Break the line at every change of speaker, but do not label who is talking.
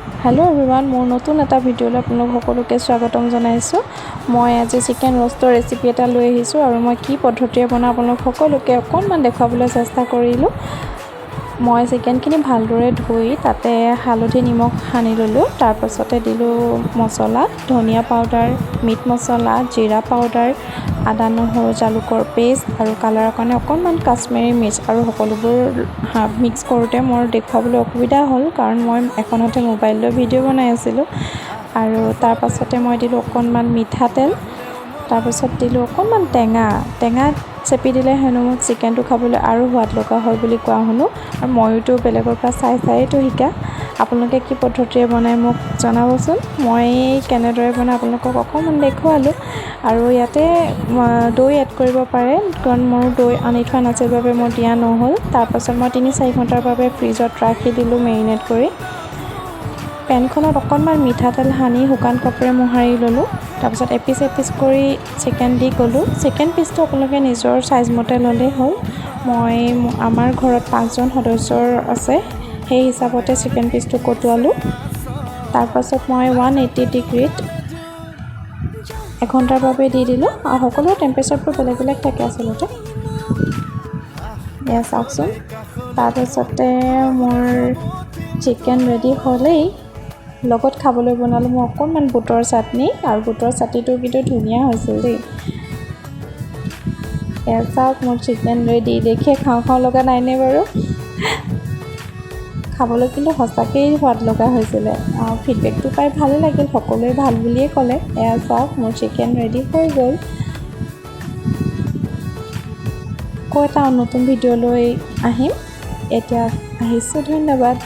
Hello' everyone, মোৰ নতুন এটা ভিডিঅ'লৈ আপোনালোক সকলোকে স্বাগতম জনাইছোঁ। মই আজি চিকেন ৰ'ষ্টৰ ৰেচিপি এটা লৈ আহিছোঁ আৰু মই কি পদ্ধতিৰে বনাওঁ আপোনালোক সকলোকে অকণমান দেখুৱাবলৈ চেষ্টা কৰিলোঁ। মই চিকেনখিনি ভালদৰে ধুই তাতে হালধি, নিমখ সানি ল'লোঁ। তাৰপাছতে দিলোঁ মছলা, ধনিয়া পাউডাৰ, মিট মছলা, জিৰা পাউডাৰ, আদা, নহৰু, জালুকৰ পেষ্ট আৰু কালাৰৰ কাৰণে অকণমান কাশ্মীৰী মিৰ্চ। আৰু সকলোবোৰ মিক্স কৰোঁতে মোৰ দেখুৱাবলৈ অসুবিধা হ'ল, কাৰণ মই এখনতে মোবাইল লৈ ভিডিঅ' বনাই আছিলোঁ। আৰু তাৰপাছতে মই দিলোঁ অকণমান মিঠাতেল। তাৰপাছত দিলোঁ অকণমান টেঙা। টেঙা চেপি দিলে হেনো চিকেনটো খাবলৈ আৰু সোৱাদ লগা হয় বুলি কোৱা শুনো আৰু ময়োতো বেলেগৰ পৰা চাই চায়েইতো শিকা। আপোনালোকে কি পদ্ধতিৰে বনায় মোক জনাবচোন। মই কেনেদৰে বনাওঁ আপোনালোকক অকণমান দেখুৱালোঁ। আৰু ইয়াতে দৈ এড কৰিব পাৰে, কাৰণ মোৰ দৈ আনি থোৱা নাছিল বাবে মোৰ দিয়া নহ'ল। তাৰপাছত মই 3-4 ঘণ্টাৰ বাবে ফ্ৰিজত ৰাখি দিলোঁ মেৰিনেট কৰি। পেনখনত অকণমান মিঠাতেল সানি শুকান কাপোৰে মোহাৰি ল'লোঁ। তাৰপিছত এপিচ এপিচ কৰি চিকেন দি গ'লোঁ। চিকেন পিচটো আপোনালোকে নিজৰ চাইজ মতে ল'লেই হ'ল। মই আমাৰ ঘৰত পাঁচজন সদস্যৰ আছে, সেই হিচাপতে চিকেন পিচটো কটোৱালোঁ। তাৰপাছত মই 180 ডিগ্ৰীত এঘণ্টাৰ বাবে দি দিলোঁ। আৰু সকলোৰে টেম্পাৰেচাৰবোৰ বেলেগ বেলেগ থাকে আচলতে। এয়া চাওকচোন, তাৰপাছতে মোৰ চিকেন ৰেডি হ'লেই। লগত খাবলৈ বনালোঁ মই অকণমান বুটৰ চাটনি আৰু বুটৰ চাটনিটো কিন্তু ধুনীয়া হৈছিল দেই। এয়া চাওক, মোৰ চিকেন ৰেডি। দেখিয়ে খাওঁ খাওঁ লগা নাইনে বাৰু? খাবলৈ কিন্তু সঁচাকৈয়ে সোৱাদ লগা হৈছিলে। ফিডবেকটো পাই ভালেই লাগিল, সকলোৱে ভাল বুলিয়ে ক'লে। এয়া চাওক, মোৰ চিকেন ৰেডি হৈ গ'ল। আকৌ এটা নতুন ভিডিঅ' লৈ আহিম। এতিয়া আহিছোঁ, ধন্যবাদ।